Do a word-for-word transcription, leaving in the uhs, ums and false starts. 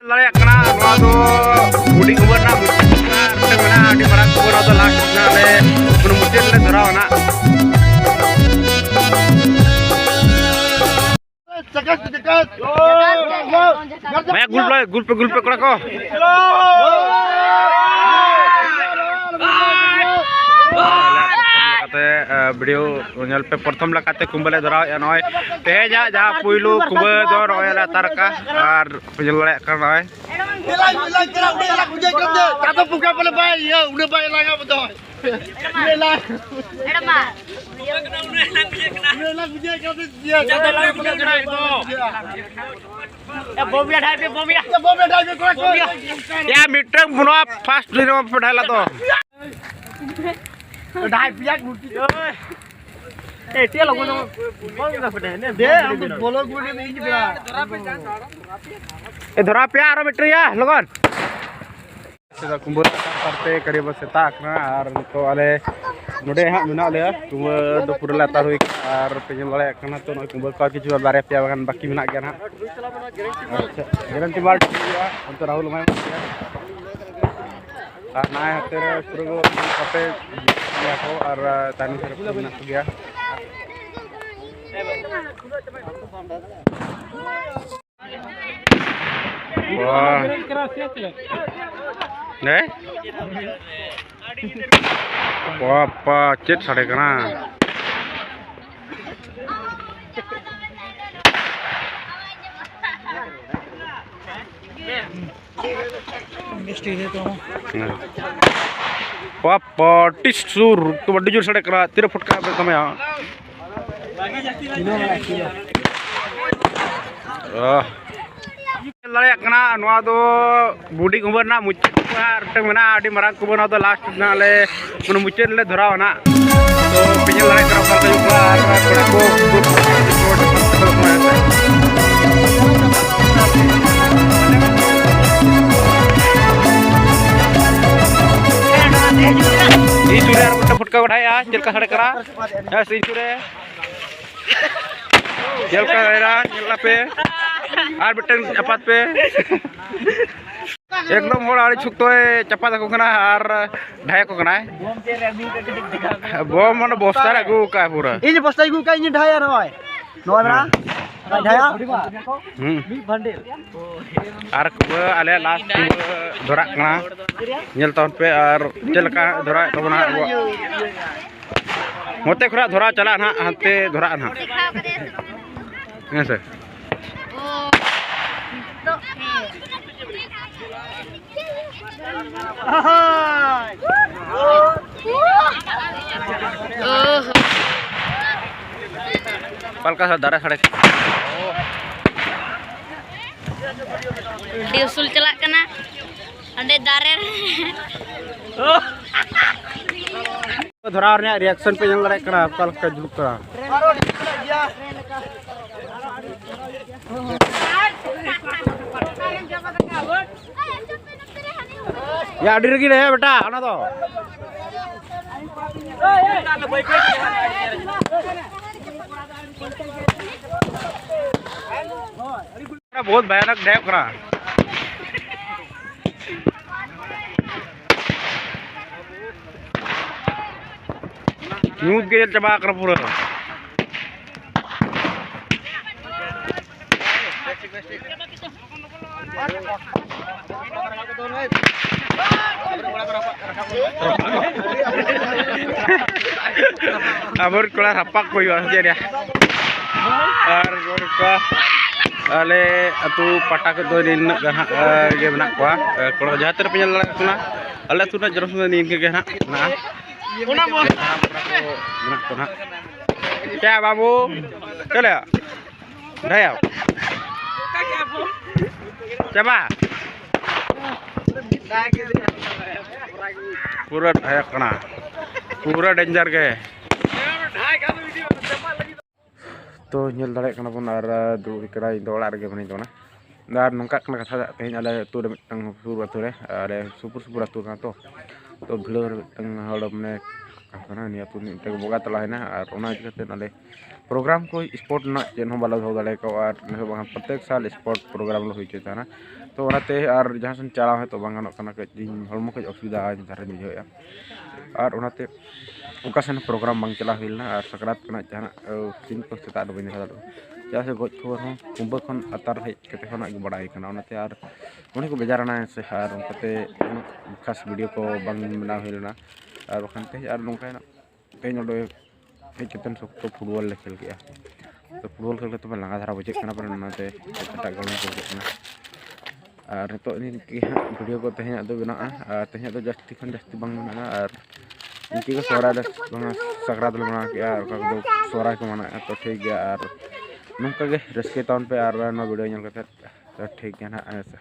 ᱫᱟᱲᱮᱭᱟᱜ ᱠᱟᱱᱟ, ᱱᱚᱣᱟ ᱫᱚ ᱦᱩᱰᱤᱧ ᱩᱢᱮᱨ ᱨᱮᱱᱟᱜ ᱢᱩᱪᱟᱹᱫ ᱠᱟᱱᱟ, ᱟᱨ ᱢᱤᱫᱴᱟᱝ ᱢᱮᱱᱟᱜᱼᱟ ᱟᱹᱰᱤ ᱢᱟᱨᱟᱝ ᱩᱢᱮᱨ, ᱱᱚᱣᱟ ᱫᱚ ᱞᱟᱥᱴ ᱨᱮᱱᱟᱜ ᱞᱮ ᱢᱩᱪᱟᱹᱫ ᱨᱮᱞᱮ ᱫᱷᱚᱨᱟᱣ ᱮᱱᱟ᱾ ᱵᱷᱟᱭᱟ, ᱜᱩᱞ ᱯᱮ, ᱜᱩᱞ ᱯᱮ, ᱜᱩᱞ ᱯᱮ, ᱠᱚᱲᱟ ᱠᱚ᱾ ᱞᱮᱠᱟᱛᱮ, ᱮ, ᱵᱷᱤᱰᱤᱭᱳ ᱧᱮᱞ ᱯᱮ, ᱯᱨᱚᱛᱷᱚᱢ ᱞᱮᱠᱟᱛᱮ ᱠᱩᱢᱵᱟᱹ ᱞᱮ ᱫᱷᱚᱨᱟᱣᱮᱫᱼᱟ᱾ ᱱᱚᱜᱼᱚᱭ ᱛᱮᱦᱮᱧᱟᱜ ᱡᱟᱦᱟᱸ ᱯᱩᱭᱞᱩ ᱠᱩᱢᱵᱟᱹ ᱫᱚ ᱱᱚᱜᱼᱚᱭ ᱞᱮ ᱟᱛᱟᱨ ᱠᱟᱜᱼᱟ, ᱟᱨ ᱯᱮ ᱧᱮᱞ ᱫᱟᱲᱮᱭᱟᱜ ᱠᱟᱱᱟ ᱱᱚᱜᱼᱚᱭ᱾ ᱮᱞᱟᱝ, ᱮᱞᱟᱝ, ᱮᱞᱟᱝ, ᱩᱱᱤ ᱮᱞᱟᱝ ᱵᱩᱡᱷᱟᱹᱣ ᱠᱟᱱᱟ ᱡᱮ, ᱪᱟᱸᱫᱚ ᱵᱚᱸᱜᱟ ᱵᱚᱞᱮ ᱵᱟᱭ ᱤᱭᱟᱹ, ᱩᱱᱤ ᱵᱟᱭ ᱮᱞᱟᱝᱟ ᱵᱚᱫᱚᱭ᱾ ᱩᱱᱤ ᱮᱞᱟᱝ᱾ ᱮᱲᱢᱟ᱾ ᱩᱱᱤ ᱮᱞᱟᱝ ᱵᱩᱡᱷᱟᱹᱣ ᱠᱟᱱᱟ ᱡᱮ, ᱪᱟᱸᱫᱚ ᱵᱚᱸᱜᱟ ᱵᱚᱞᱮ ᱵᱟᱭ ᱤᱭᱟᱹ᱾ ᱮ, ᱵᱚᱢᱤᱭᱟ ᱰᱷᱟᱭ ᱯᱮ, ᱵᱚᱢᱤᱭᱟ᱾ ᱮ, ᱵᱚᱢᱤᱭᱟ ᱰᱷᱟᱭ ᱯᱮ, ᱠᱚᱲᱟ ᱠᱚ᱾ ᱵᱚᱢᱤᱭᱟ᱾ ᱭᱟ, ᱢᱤᱫᱴᱟᱝ ᱵᱩᱱᱟ ᱯᱷᱟᱥᱴ ᱨᱮ ᱯᱮ ᱰᱷᱟᱭ ᱞᱟ ᱫᱚ᱾ ᱰᱷᱟᱭ ᱯᱮᱭᱟ ᱜᱩᱴᱤ᱾ ᱮ, ᱪᱮᱫ ᱞᱚᱜᱚᱱ ᱞᱚᱜᱚᱱ ᱵᱚᱞ ᱫᱚ ᱯᱷᱮᱰᱟᱭ ᱱᱮ᱾ ᱫᱮ, ᱟᱢ ᱫᱚ ᱵᱚᱞᱚ ᱜᱩᱴᱤ ᱫᱚ ᱤᱧ ᱵᱮᱲᱟ᱾ ᱮ, ᱫᱷᱚᱨᱟ ᱯᱮᱭᱟ ᱟᱨᱚ ᱢᱤᱫᱴᱟᱝ ᱭᱟ, ᱞᱚᱜᱚᱱ᱾ ᱥᱮᱛᱟᱜ ᱠᱩᱢᱵᱟᱹ ᱞᱟᱛᱟᱨ ᱛᱮ ᱠᱟᱹᱨᱤ ᱵᱚ ᱥᱮᱛᱟᱜ ᱠᱟᱱᱟ ᱟᱨ ᱱᱤᱛᱚᱜ ᱟᱞᱮ ᱱᱚᱰᱮ ᱦᱟᱸᱜ ᱢᱮᱱᱟᱜ ᱞᱮᱭᱟ᱾ ᱠᱩᱢᱵᱟᱹ ᱫᱚ ᱯᱩᱨᱟᱹ ᱞᱟᱛᱟᱨ ᱦᱩᱭ ᱠᱟᱱᱟ ᱟᱨ ᱯᱮ ᱧᱮᱞ ᱫᱟᱲᱮᱭᱟᱜ ᱠᱟᱱᱟ᱾ ᱛᱚ ᱱᱚᱜᱼᱚᱭ ᱠᱩᱢᱵᱟᱹ ᱠᱚ ᱠᱤᱪᱷᱩ ᱵᱟᱨᱭᱟ ᱯᱮᱭᱟ ᱜᱟᱱ ᱵᱟᱹᱠᱤ ᱢᱮᱱᱟᱜ ᱜᱮᱭᱟ ᱱᱟᱦᱟᱜ᱾ ᱟᱪᱪᱷᱟ, ᱜᱮᱨᱮᱱᱴᱤ ᱵᱟᱨ ᱦᱩᱭᱩᱜᱼᱟ᱾ ᱚᱱᱛᱮ ᱨᱟᱦᱩᱞ ᱮᱢᱟᱭ ᱢᱮ᱾ ᱟᱨ ᱱᱟᱭ ᱦᱟᱛᱮ ᱨᱮ ᱯᱩᱨᱟᱹ ᱠᱚ ᱠᱟᱛᱮ ᱜᱮᱭᱟ ᱠᱚ ᱟᱨ ᱛᱟᱭᱱᱚᱢ ᱥᱮᱫ ᱨᱮ ᱢᱮᱱᱟᱜ ᱠᱚᱜᱮᱭᱟ᱾ ᱵᱟᱦ᱾ ᱦᱮᱸ? ᱵᱟᱯᱟ, ᱪᱮᱫ ᱥᱟᱰᱮ ᱠᱟᱱᱟ? ᱦᱮᱸ᱾ ᱵᱟᱯᱟ, ᱟᱹᱰᱤ ᱥᱩᱨ, ᱛᱚ ᱟᱹᱰᱤ ᱡᱳᱨ ᱥᱟᱰᱮ ᱠᱟᱱᱟ᱾ ᱛᱤᱨᱮ ᱯᱷᱩᱴᱠᱟ ᱯᱮ ᱠᱟᱢᱟᱭᱟ? ᱟᱦ᱾ ᱧᱮᱞ ᱫᱟᱲᱮᱭᱟᱜ ᱠᱟᱱᱟ, ᱱᱚᱣᱟ ᱫᱚ ᱵᱩᱰᱤ ᱠᱩᱢᱵᱟᱹ ᱨᱮᱱᱟᱜ ᱢᱩᱪᱟᱹᱫ ᱠᱩᱢᱵᱟᱹ ᱟᱨ ᱢᱤᱫᱴᱟᱝ ᱢᱮᱱᱟᱜᱼᱟ, ᱟᱹᱰᱤ ᱢᱟᱨᱟᱝ ᱠᱩᱢᱵᱟᱹ, ᱱᱚᱣᱟ ᱫᱚ ᱞᱟᱥᱴ ᱨᱮᱱᱟᱜ ᱞᱮ, ᱢᱟᱱᱮ ᱢᱩᱪᱟᱹᱫ ᱨᱮᱞᱮ ᱫᱷᱚᱨᱟᱣᱟ ᱱᱟᱜ᱾ ᱛᱚ ᱯᱮ ᱧᱮᱞ ᱫᱟᱲᱮᱭᱟᱜ ᱠᱟᱱᱟ ᱚᱠᱟ ᱞᱮᱠᱟ ᱦᱩᱭᱩᱜ ᱠᱟᱱᱟ ᱟᱨ ᱠᱚᱲᱟ ᱠᱚ ᱤᱧ ᱥᱩᱨ ᱨᱮ ᱟᱨ ᱢᱤᱫᱴᱟᱝ ᱯᱷᱩᱴᱠᱟ ᱠᱚ ᱰᱷᱟᱭᱟ, ᱪᱮᱫ ᱞᱮᱠᱟ ᱥᱟᱰᱮ ᱠᱟᱱᱟ? ᱦᱮᱸ, ᱤᱧ ᱥᱩᱨ ᱨᱮ᱾ ᱪᱮᱫ ᱞᱮᱠᱟ ᱦᱩᱭᱱᱟ? ᱧᱮᱞ ᱟᱯᱮ᱾ ᱟᱨ ᱢᱤᱫᱴᱮᱱ ᱪᱟᱯᱟᱫ ᱯᱮ᱾ ᱮᱠᱫᱚᱢ ᱦᱚᱲ ᱟᱹᱰᱤ ᱥᱚᱠᱛᱚᱭ ᱪᱟᱯᱟᱫ ᱟᱠᱚ ᱠᱟᱱᱟ ᱟᱨ ᱰᱷᱟᱭ ᱟᱠᱚ ᱠᱟᱱᱟᱭ᱾ ᱵᱚᱢ ᱢᱟᱱᱮ ᱵᱚᱥᱛᱟ ᱨᱮ ᱟᱹᱜᱩ ᱠᱟᱜᱼᱟ ᱯᱩᱨᱟᱹ᱾ ᱤᱧ ᱵᱚᱥᱛᱟᱭ ᱟᱹᱜᱩ ᱠᱟᱜᱼᱟ, ᱤᱧ ᱰᱷᱟᱭᱟ ᱱᱚᱜᱼᱚᱭ᱾ ᱱᱚᱜᱼᱚᱭ ᱢᱮᱱᱟᱜᱼᱟ᱾ ᱰᱷᱟᱭᱟ᱾ ᱦᱩᱸ᱾ ᱟᱨ ᱯᱩᱨᱟᱹ ᱟᱞᱮ ᱞᱟᱥᱴ ᱯᱩᱨᱟᱹ ᱫᱷᱚᱨᱟᱜ ᱠᱟᱱᱟ᱾ ᱧᱮᱞ ᱛᱟᱵᱚᱱ ᱯᱮ ᱟᱨ ᱪᱮᱫ ᱞᱮᱠᱟ ᱫᱷᱚᱨᱟᱣᱮᱫ ᱛᱟᱵᱚᱱᱟ ᱟᱵᱚᱣᱟᱜ᱾ ᱱᱚᱛᱮ ᱠᱷᱚᱱᱟᱜ ᱫᱷᱚᱨᱟᱣ ᱪᱟᱞᱟᱜᱼᱟ ᱱᱟᱦᱟᱜ, ᱦᱟᱱᱛᱮ ᱫᱷᱚᱨᱟᱜᱼᱟ ᱱᱟᱦᱟᱜ᱾ ᱦᱮᱸ ᱥᱮ? ᱚᱠᱟ ᱞᱮᱠᱟ ᱫᱟᱨᱮ ᱥᱟᱲᱮ? ᱟᱹᱰᱤ ᱩᱥᱩᱞ ᱪᱟᱞᱟᱜ ᱠᱟᱱᱟ ᱚᱸᱰᱮ ᱫᱟᱨᱮ ᱨᱮ᱾ ᱫᱷᱚᱨᱟᱣ ᱨᱮᱭᱟᱜ ᱨᱤᱭᱟᱠᱥᱚᱱ ᱯᱮ ᱧᱮᱞ ᱫᱟᱲᱮᱭᱟᱜ ᱠᱟᱱᱟ, ᱚᱠᱟ ᱞᱮᱠᱟ ᱡᱩᱞᱩᱜ ᱠᱟᱱᱟ᱾ ᱭᱟ, ᱟᱹᱰᱤ ᱨᱟᱹᱜᱤ ᱨᱮ ᱵᱮᱴᱟ, ᱚᱱᱟ ᱫᱚ᱾ ᱵᱚᱦᱩᱛ ᱵᱷᱚᱭᱟᱱᱚᱠ ᱰᱷᱮᱣ ᱠᱟᱱᱟ᱾ ᱧᱩᱛ ᱜᱮ ᱧᱮᱞ ᱪᱟᱵᱟ ᱠᱟᱱᱟ ᱯᱩᱨᱟᱹ᱾ ᱟᱵᱚᱨ ᱠᱚᱲᱟ ᱨᱟᱯᱟᱜ ᱠᱚ ᱦᱩᱭᱩᱜᱼᱟ, ᱪᱮᱫ ᱨᱮᱭᱟᱜ? ᱟᱨ ᱱᱚᱝᱠᱟ ᱟᱞᱮ ᱟᱹᱛᱩ ᱯᱟᱴᱟ ᱠᱚᱫᱚ ᱱᱤᱱᱟᱹᱜ ᱜᱟᱱ ᱦᱟᱸᱜ, ᱮ, ᱜᱮ ᱢᱮᱱᱟᱜ ᱠᱚᱣᱟ᱾ ᱮ, ᱠᱚᱲᱟ ᱡᱟᱦᱟᱸ ᱛᱤᱱᱟᱹᱜ ᱯᱮ ᱧᱮᱞ ᱫᱟᱲᱮᱭᱟᱜ ᱠᱟᱱᱟ, ᱟᱞᱮ ᱟᱹᱛᱩ ᱨᱮᱱᱟᱜ ᱡᱚᱱᱚᱥᱚᱝᱠᱷᱟ ᱱᱤᱱᱠᱟᱹ ᱜᱮ ᱦᱟᱸᱜ ᱢᱮᱱᱟᱜᱼᱟ᱾ ᱚᱱᱟ ᱢᱚᱡᱽ ᱦᱟᱲᱟᱢ ᱠᱚᱲᱟ ᱠᱚ ᱢᱮᱱᱟᱜ ᱠᱚᱣᱟ ᱦᱟᱸᱜ᱾ ᱪᱮᱫ ᱵᱟᱹᱵᱩ? ᱪᱮᱫ ᱞᱮᱭᱟ? ᱰᱷᱟᱭᱟᱣ᱾ ᱪᱟᱵᱟ᱾ ᱯᱩᱨᱟᱹ ᱰᱷᱟᱭᱟ ᱠᱟᱱᱟ, ᱯᱩᱨᱟᱹ ᱰᱮᱧᱡᱟᱨ ᱜᱮ᱾ ᱛᱚ, ᱧᱮᱞ ᱫᱟᱲᱮᱭᱟᱜ ᱠᱟᱱᱟ ᱵᱚᱱ ᱟᱨ ᱫᱩᱲᱩᱵ ᱦᱩᱭ ᱠᱟᱱᱟ, ᱤᱧ ᱫᱚ ᱚᱲᱟᱜ ᱨᱮᱜᱮ ᱢᱤᱱᱟᱹᱧ ᱛᱟᱵᱚᱱᱟ᱾ ᱟᱨ ᱱᱚᱝᱠᱟᱜ ᱠᱟᱱᱟ ᱠᱟᱛᱷᱟ, ᱛᱮᱦᱮᱧ ᱟᱞᱮ ᱟᱹᱛᱩ ᱨᱮ ᱢᱤᱫᱴᱟᱝ ᱥᱩᱨ ᱟᱹᱛᱩ ᱨᱮ, ᱟᱞᱮ ᱥᱩᱯᱩᱨ ᱥᱩᱯᱩᱨ ᱟᱹᱛᱩ ᱠᱟᱱᱟ ᱛᱚ, ᱛᱚ ᱵᱷᱤᱲᱟᱹᱣ ᱨᱮ ᱢᱤᱫᱴᱟᱝ ᱦᱚᱲ ᱢᱟᱱᱮ ᱠᱟᱱᱟ, ᱱᱤᱭᱟᱹ ᱟᱹᱛᱩ ᱨᱤᱱᱤᱡ ᱢᱤᱫᱴᱮᱱ ᱵᱚᱸᱜᱟ ᱛᱟᱞᱟ ᱦᱮᱱᱟᱜᱼᱟ᱾ ᱟᱨ ᱚᱱᱟ ᱤᱫᱤ ᱠᱟᱛᱮ ᱟᱞᱮ ᱯᱨᱳᱜᱨᱟᱢ ᱠᱚ, ᱥᱯᱳᱨᱴ ᱨᱮᱱᱟᱜ ᱪᱮᱫ ᱦᱚᱸ ᱵᱟᱞᱮ ᱫᱚᱦᱚ ᱫᱟᱲᱮ ᱠᱟᱣᱟ᱾ ᱟᱨ ᱱᱤᱭᱟᱹ ᱵᱟᱝ ᱯᱨᱚᱛᱮᱠ ᱥᱟᱞ ᱥᱯᱳᱨᱴ ᱯᱨᱳᱜᱨᱟᱢ ᱞᱮ ᱦᱩᱭ ᱦᱚᱪᱚᱭ ᱛᱟᱦᱮᱱᱟ᱾ ᱛᱚ ᱚᱱᱟᱛᱮ ᱟᱨ ᱡᱟᱦᱟᱸ ᱥᱮᱫ ᱪᱟᱞᱟᱣ ᱦᱚᱸᱛᱚ ᱵᱟᱝ ᱜᱟᱱᱚᱜ ᱠᱟᱱᱟ, ᱠᱟᱹᱡ ᱤᱧ ᱦᱚᱲᱢᱚ ᱠᱟᱹᱡ ᱚᱥᱩᱵᱤᱫᱷᱟ ᱫᱷᱟᱨᱟᱧ ᱵᱩᱡᱷᱟᱹᱣᱮᱫᱼᱟ᱾ ᱟᱨ ᱚᱱᱟᱛᱮ ᱚᱠᱟ ᱥᱮᱱ ᱯᱨᱳᱜᱨᱟᱢ ᱵᱟᱝ ᱪᱟᱞᱟᱣ ᱦᱩᱭ ᱞᱮᱱᱟ᱾ ᱟᱨ ᱥᱟᱠᱨᱟᱛ ᱨᱮᱱᱟᱜ ᱡᱟᱦᱟᱱᱟᱜ ᱥᱤᱱ ᱠᱚ ᱥᱮᱛᱟᱜ ᱨᱮ ᱵᱟᱹᱧ ᱫᱮᱠᱷᱟᱣ ᱫᱟᱲᱮᱭᱟᱜᱼᱟ, ᱪᱮᱫᱟᱜ ᱥᱮ ᱜᱚᱡ ᱠᱷᱚᱵᱚᱨ ᱦᱚᱸ ᱠᱩᱢᱵᱟᱹ ᱠᱷᱚᱱ ᱟᱛᱟᱨ ᱦᱮᱡ ᱠᱟᱛᱮ ᱠᱷᱚᱱᱟᱜ ᱜᱮ ᱵᱟᱲᱟᱭ ᱠᱟᱱᱟ᱾ ᱚᱱᱟᱛᱮ ᱟᱨ ᱩᱱᱤ ᱠᱚ ᱵᱮᱡᱟᱨ ᱮᱱᱟ ᱥᱮ, ᱟᱨ ᱚᱱᱠᱟᱛᱮ ᱩᱱᱟᱹᱜ ᱠᱷᱟᱥ ᱵᱷᱤᱰᱤᱭᱳ ᱠᱚ ᱵᱟᱝ ᱵᱮᱱᱟᱣ ᱦᱩᱭ ᱞᱮᱱᱟ᱾ ᱟᱨ ᱵᱟᱠᱷᱟᱱ ᱛᱮᱦᱮᱧ ᱟᱨ ᱱᱚᱝᱠᱟᱭᱮᱱᱟ, ᱛᱮᱦᱮᱧ ᱚᱸᱰᱮ ᱦᱮᱡ ᱠᱟᱛᱮ ᱥᱚᱠᱛᱚ ᱯᱷᱩᱴᱵᱚᱞ ᱞᱮ ᱠᱷᱮᱞ ᱠᱮᱜᱼᱟ᱾ ᱛᱚ ᱯᱷᱩᱴᱵᱚᱞ ᱠᱷᱮᱞ ᱠᱟᱛᱮ ᱢᱟ ᱞᱟᱸᱜᱟ ᱫᱷᱟᱨᱟ ᱵᱩᱡᱷᱟᱹᱜ ᱠᱟᱱᱟ, ᱯᱟᱞᱮᱱ ᱚᱱᱟᱛᱮ ᱮᱴᱟᱜ ᱜᱟᱹᱲᱤ ᱠᱚ ᱵᱩᱡᱷᱟᱹᱜ ᱠᱟᱱᱟ᱾ ᱟᱨ ᱱᱤᱛᱚᱜ ᱱᱤᱝᱠᱟᱹ ᱜᱮ ᱦᱟᱸᱜ ᱵᱷᱤᱰᱤᱭᱳ ᱠᱚ ᱛᱮᱦᱮᱧᱟᱜ ᱫᱚ ᱵᱮᱱᱟᱜᱼᱟ᱾ ᱟᱨ ᱛᱮᱦᱮᱧᱟᱜ ᱫᱚ ᱡᱟᱹᱥᱛᱤ ᱠᱷᱚᱱ ᱡᱟᱹᱥᱛᱤ ᱵᱟᱝ ᱢᱮᱱᱟᱜᱼᱟ᱾ ᱟᱨ ᱤᱱᱠᱟᱹ ᱜᱮ ᱥᱚᱦᱨᱟᱭ ᱞᱮ, ᱵᱟᱝᱟ, ᱥᱟᱠᱨᱟᱛ ᱞᱮ ᱢᱟᱱᱟᱣ ᱠᱮᱜᱼᱟ, ᱟᱨ ᱚᱠᱟ ᱠᱚᱫᱚ ᱥᱚᱦᱨᱟᱭ ᱠᱚ ᱢᱟᱱᱟᱣᱮᱫᱼᱟ᱾ ᱛᱚ ᱴᱷᱤᱠ ᱜᱮᱭᱟ, ᱟᱨ ᱱᱚᱝᱠᱟ ᱜᱮ ᱨᱟᱹᱥᱠᱟᱹᱭ ᱛᱟᱵᱚᱱ ᱯᱮ᱾ ᱟᱨ ᱱᱚᱣᱟ ᱵᱷᱤᱰᱤᱭᱳ ᱧᱮᱞ ᱠᱟᱛᱮᱫ ᱛᱚ ᱴᱷᱤᱠ ᱜᱮᱭᱟ ᱱᱟᱦᱟᱜ, ᱦᱮᱸ ᱥᱮ᱾